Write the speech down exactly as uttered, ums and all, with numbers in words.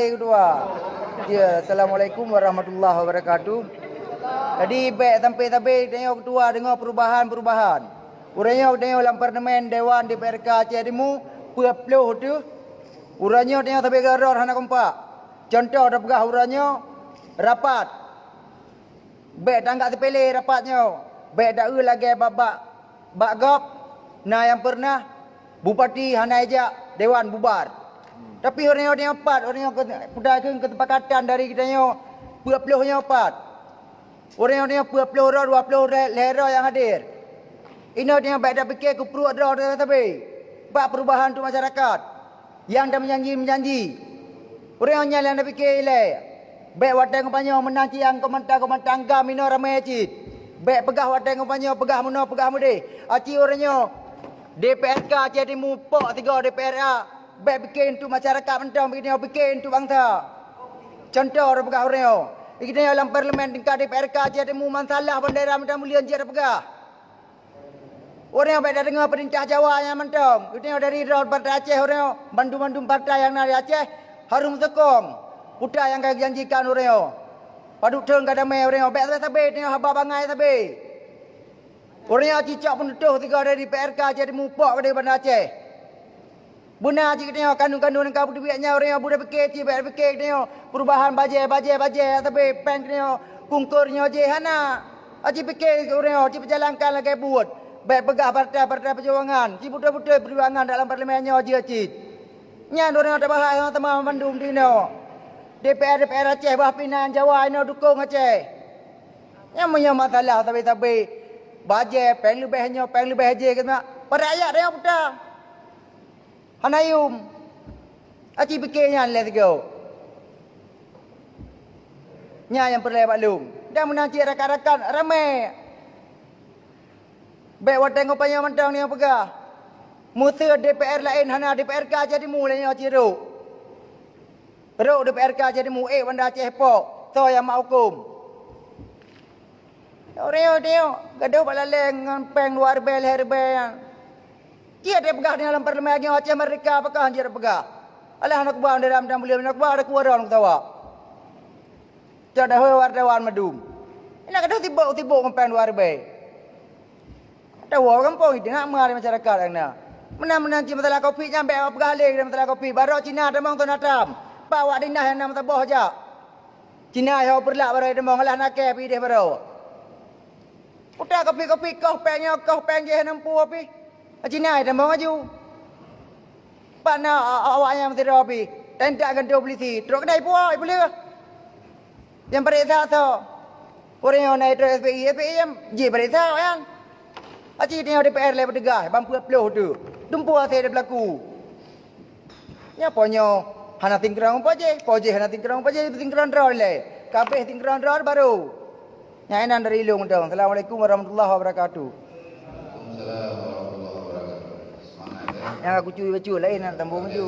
Ketua. Ya, assalamualaikum warahmatullahi wabarakatuh. Jadi, bèk sampai sabe tanyoe ketua deungoe perubahan-perubahan. Uroe nyoe tanyoe lam parlemen dewan D P R K Aceh Timu peuet ploh teuh. Uroe nyoe tanyoe sabe keudroe hana kompak. Contoh tapeugah uroe nyoe rapat. Bèk tanggap seupele rapat nyoe. Bèk taeu lagèe bak, bak, bak gob na nyang peureunah bupati hana ijak dewan bubar. Tapi uroe nyoe, uroe nyoe pat, uroe nyoe keu-, peue keu keusepakatan dari geutanyoe peuet ploh nyoe pat. Uroe nyoe, uroe nyoe peuet ploh droe, dua ploh lhèe droe nyang hadir. Inoe tanyoe bèk tapike keu pruet droe sabe. Bak perubahan untuk masyarakat. Nyang tameujanji-meujanji. Ureueng nyan nyang tapike ilèe. Bèk watèe geutanyoe meunan cit nyang keu mantong-keu mantong GAM inoe ramè cit. Bèk peugah watèe geutanyoe peugah meunoe peugah meudéh. Aci ureueng nyoe D P R K Aceh Timu pok sigoe D P R A. Bèk pike untuk masyarakat mantong, pike, pike untuk bansa. Contoh tapeugah ureueng nyoe. Geutanyoe lam parlemen tingkat D P R K Aceh Timu masalah bandera mantong buleuen jeuet tapeugah. Ureueng bèk tadeungoe peurintah Jawa nyan mantong. Geutanyoe dari droe partai Aceh, ureueng bandum-bandum partai nyang na di Aceh harôh meuseukong peue nyang ka geujanjikan ureueng. Padub thôn ka damè ureueng, bèk sabe-sabe tanyoe haba bangai sabe. Ureueng cicok peunutôh sigoe dari P R K jadi mupok keudéh Banda Aceh. Beuna cit geutanyoe kandung-kandung nyang ka peuteubiet nyan, ureueng nyang buda pike cit bèk pike geutanyoe perubahan bajèe, bajèe, bajèe, sabe péng geutanyoe kungkor nyoe jih hana. Aci pike ureueng nyoe, ci peujalankan lagèe buet. Bèk peugah partai-partai peujuangan, ci beutôi-beutôi peujuangan dalam parlemen nyoe jeuet cit. Nyan ureueng nyang tabahas sama-sama mandum di inoe. D P R, D P R Aceh bah pih na Jawa inoe dukong Aceh. Nyan meunyoe masalah sabe-sabe bajèe, péng leubeh nyoe, péng leubeh jih, keuneuk para rakyat nyang peutang. Hana yum. Aci pike nyan lé sigoe. Nyan nyang peureulèe bak lôn. Dan meunan cit rakan-rakan ramè. Bèk watèe geutanyoe mantong nyang peugah. Meuseu D P R laén hana, D P R K jadi mulai nyoe cit rôk. Rôk D P R K jadi muék Banda Aceh pok. Soe nyang mak hukôm? Ureueng nyoe gadôh bak laleng ngon péng dua ribèe lhèe ribèe nyan. Jeuet tapeugah di lam parlemen nyoe Aceh Merdeka pakon jeuet tapeugah. Alah na keubah dalam dan buleuen na keubah ada kuwarong tawa. Cok dahôi wartawan mandum. Ina gadôh sibok-sibok ngon péng dua ribèe. Tawoe gampông itu nak meuhai masyarakat nyang na. Meunan-meunan cit masalah Covid nyan bèk peugah lé masalah Covid. Baroe Cina tamong Donald Trump. Pak wak dinah nyang na meusaboh jak. Cina yoh peureulak baroe tamong alah nakèe pih idéh baroe. Utak Covid-Covid koh péng nyoe koh péng jih hana mampu pih. Cina tamong aju. Pat na a-, a-, awak nyang meusidroe pih. Tentak gantoe polisi. Trok keudai puwoe ipeuleueh. Nyang pareksa soe? Ureueng nyang na itrok S P I, S P I nyang jipareksa awaknyan. Aci tanyoe D P R lé peuteugas, ban peuet ploh tu. Tumpu asai di pelaku. Nyan po nyoe hana singkron po jih, po jih hana singkron po jih, singkron droe lé. Kabeh singkron droe baru. Nyan inan dari lôn dong. Assalamualaikum warahmatullahi wabarakatuh. Waalaikumsalam warahmatullahi wabarakatuh. Semangat, eh. Nyang aku cuy bacut laén nak tambah maju.